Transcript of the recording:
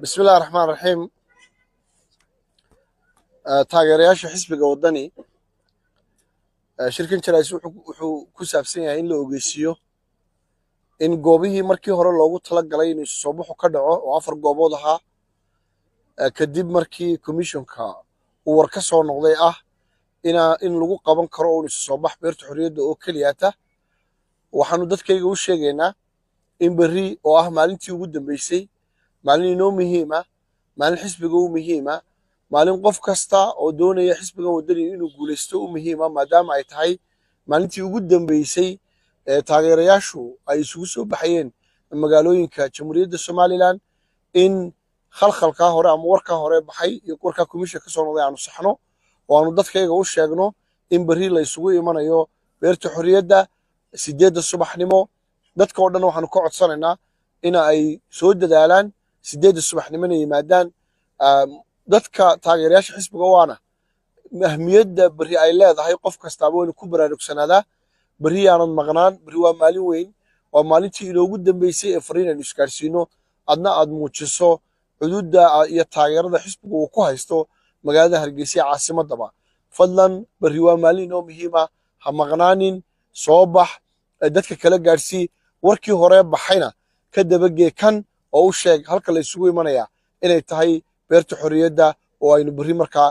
Bismillahi raxmaan raxiim. Taageerayaasha xisbiga Waddani, shirkan jaraa'is wuxuu ku saabsan yahay in la ogeysiiyo in goobihii markii hore loogu tala galay inuu isu soo baxu ka dhaco oo 4 goobood ahaa, kadib markii commissionka uu war ka soo noqday ah in lagu qaban karo uun isu soo bax Beerta Xorriyadda oo keliyaata, waxaanu dadkayga u sheegaynaa in berri oo ah maalintii ugu dambeysay, maalin inoo muhiima, maalin xisbiga u muhiima, maalin qof kasta oo doonaya xisbigan Waddani inuu guulaysto u muhiima, maadaama ay tahay maalintii ugu dambeysay ee taageerayaashu ay isugu soo baxayeen magaalooyinka Jamhuuriyadda Somaliland, in khalkhalkaa hore ama warkaa hore baxay iyo warkaa commission ka soo noqday aanu saxno oo aanu dadkayga u sheegno in berri la isugu imanayo Beerta Xorriyadda 8-da subaxnimo. Dadka oo dhan waxaanu ka codsanaynaa in ay soo dadaalaan, 8-da subaxnimona yimaadaan. Dadka taageerayaasha xisbiga waana ahmiyadda berri ay leedahay qof kastaaba waynu ku baraarugsanaada. Berri yaanad maqnaan. Berri waa maalin weyn, waa maalintii inoogu dambeysay ee fariin aynu isgaarsiino, adna aad muujiso cududda iyo taageerada xisbiga uu ku haysto magaalada Hargeysa ee caasimadaba. Fadlan, berri waa maalin inoo muhiima, ha maqnaanin, soo bax, dadka kala gaadhsii warkii hore baxayna, ka dabagee kan oo u sheeg halka la isugu imanaya inay tahay Beerta Xorriyadda oo aynu berri markaa